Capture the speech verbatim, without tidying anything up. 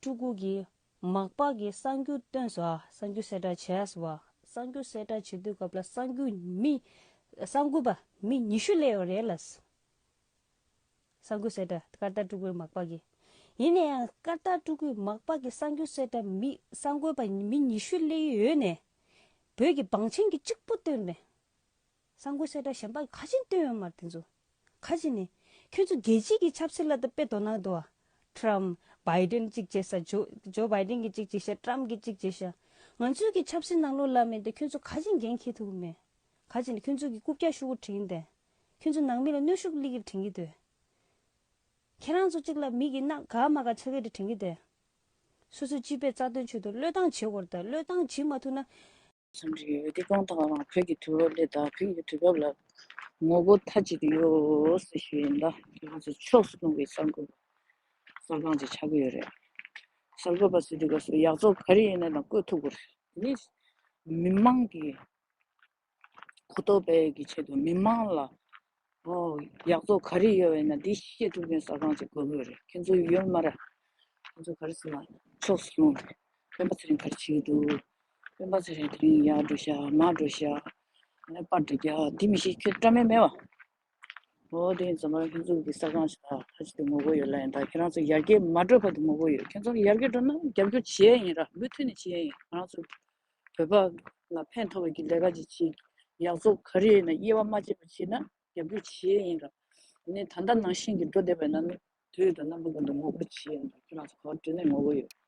སྤྲུལ་སྐུ་གིས་མག་པ་གི་གསར་འགྱུར་བཏོན་སོང་ཨ། གསར་འགྱུར་གསལ་བསྒྲགས་བྱས་སོང་ཨ། གསར་འགྱུར་གསལ་བསྒྲགས་བྱེད་དུས་སྐབས་ལ་གསར་འགྱུར་མི་གསར་འགོད་པ་མི་ཉི་ཤུ་སླེབས་ཡོད་རེད་ལ། གསར་འགོད་གསལ་བསྒྲགས་སྐར་རྟ་སྤྲུལ་སྐུའི་མག་པ་གི། ཡིན་ན་ཡང་སྐར་རྟ་སྤྲུལ་སྐུའི་མག་པ་གི་གསར་འགྱུར་གསལ་བསྒྲགས་མི་གསར་འགོད་པ་མི་ཉི་ཤུ་སླེབས་ཡོད་ནས། བོད་ཀྱི་བང་ཆེན་གྱི་གཅིག་པུ་བཏོན་མེད། གསར་འགོད་གསལ་བསྒྲགས་གཞན་པ་ག་ཅིག་བཏོན་ཡོད་མ་རེད་དེ་ཚོ། ག་ཅིག་ནས། ཁྱོད་ཚོ་རྒྱལ་སྤྱི་གི་ཆབ་སྲིད་ལ་ད་དཔེ་དོ་སྣང་འདུག་ཨ། ཁྲམ། བའི་ཌེན་གཅིག་བྱས་ས། ཇོ་ཇོ་བའི་ཌེན་གྱི་གཅིག་བྱས་ཤག་ཁྲམ་གྱི་གཅིག་བྱས་ཤག་ང་ཚོའི་གི་ཆབ་སྲིད་ནང་ལོགས་ལ་མེད་དེ་ཁྱོད་ཚོ་ག་ཅིག་འགན་འཁྱེར་ཐུབ་ཀྱི་མེད། ག་ཅིག་ནས་ཁྱོད་ཚོ་གི་རྐུབ་བཀྱག་ཤོག་བུ་བྲིས་ཏེ། ཁྱོད་ཚོ་ནང་མི་ལ་གནོན་ཤུགས་སླེབས་ཀྱི་དྲན་གྱི་འདུག་ཁྱེད་རང་ཚོ་གཅིག་ལ་མི་གི་སྣ་ག་མ་ག་ཆགས་ཀྱི་རེད་དྲན་གྱི་འདུག་སོ་སོའི་སྤྱི་པའི་རྩ་དོན་ཆེད་དུ་བློས་བཏང་བྱེད་དགོས་རེད་ད། བློས་བཏང་བྱེད་མ་ཐུབ་ན། བསམ་གྱི་ཡོད་དེ་གང་ལྟར་ང་བོད་ཀྱི་དུས་བབ་ལས་ད་བོད་ཀྱི་དུས་བབ་ལ་ངོ་རྒོལ་མཐའ་གཅིག་ཏུ་ཡོད་ཟེར་ཞུ་ཡིན་ད། ཁྱེད་རང་ཚོ་ཕྱོགས་སུ་ལྷུང་བའི་གསར་འགོད་གསར་ཁང་ཅིག་ཆགས་ཀྱི་ཡོད་རེད། གསར་འགོད་པ་ཟེར་དུས་སྐབས་སུ་ཡག་བཙོག་ག་རེ་ཡིན་ན་ལ་བཀོད་ཐུབ་དགོས་རེད། དེ་ནི་མི་མང་གི་གོ་རྟོགས་སྤེལ་གྱི་ཆེད་དུ་མི་མང་ལ། ཨོ། ཡག་བཙོག་ག་རེ་ཡོད་པ་ཡིན་ན་འདི་ཤེས་ཐུབ་མཁན་གསར་ཁང་ཅིག་དགོས་ཀྱི་ཡོད་རེད། ཁྱེད་ཚོ་ཡོད་མ་རེད། ཁྱེད་ཚོ་ག་རེ་ཟེར་ན་ཕྱོགས་སུ་ལྷུང་རེད། སྤེན་པ་ཚེ་རིང་ག་རེ་བྱེད་ཀྱི་འདུག་སྤེན་པ་ཚེ་རིང་དེ་རིང་ཡར་འགྲོ་ཤག་མར་འགྲོ་ཤག་ཨ་ནི་པར་འདྲ་རྒྱག་འདི་མི་ཤེས། ཁྱོད་བཀྲ་མེད་མེད་པ། འོ་དེ་ཡིན་ཙང་མ་ཁྱོད་ཚོ་གི་གསར་ཁང་ཞིག་ད་ཁ་ཅིག་ཏུ་ངོ་རྒོལ་ཡོད་ལ་ཡིན་ད། ཁྱེད་རང་ཚོ་ཡར་རྒྱས་མ་འགྲོ་བར་དུ་ངོ་རྒོལ་ཡོད། ཁྱེད་ཚོ་ཡར་རྒྱས་འགྲོ་ན་རྒྱབ་སྐྱོར་བྱེད་ཡ་ཡིན་ར། མུ་མཐུད་ནས་བྱེད་ཡ་ཡིན། ང་རང་ཚོ་བོད་པ་ལ་ཕན་ཐོགས་པའི་གི་ལས་ཀ་ཅིག་བྱེད། ཡག་བཙོག་ག་རེ་ཡིན་ན་དབྱེ་བ་མ་ཕྱེ་བ་བྱེད་ན་རྒྱབ་སྐྱོར་བྱེད་ཡ་ཡིན་ར། ཨ་ནི་ད་ལྟ་ནང་བཞིན་གྱི་འགྲོ་བསྡད་པ་ཡིན་ན་ནི་དུས་དང་རྣམ་པ་ཀུན་ཏུ་ངོ་རྒོལ་བྱེད་ཡ་ཡིན་ར། ཁྱེད་རང་ཚོ་ག་བ་འགྲོ་ནས་ངོ་རྒོལ་ཡོད།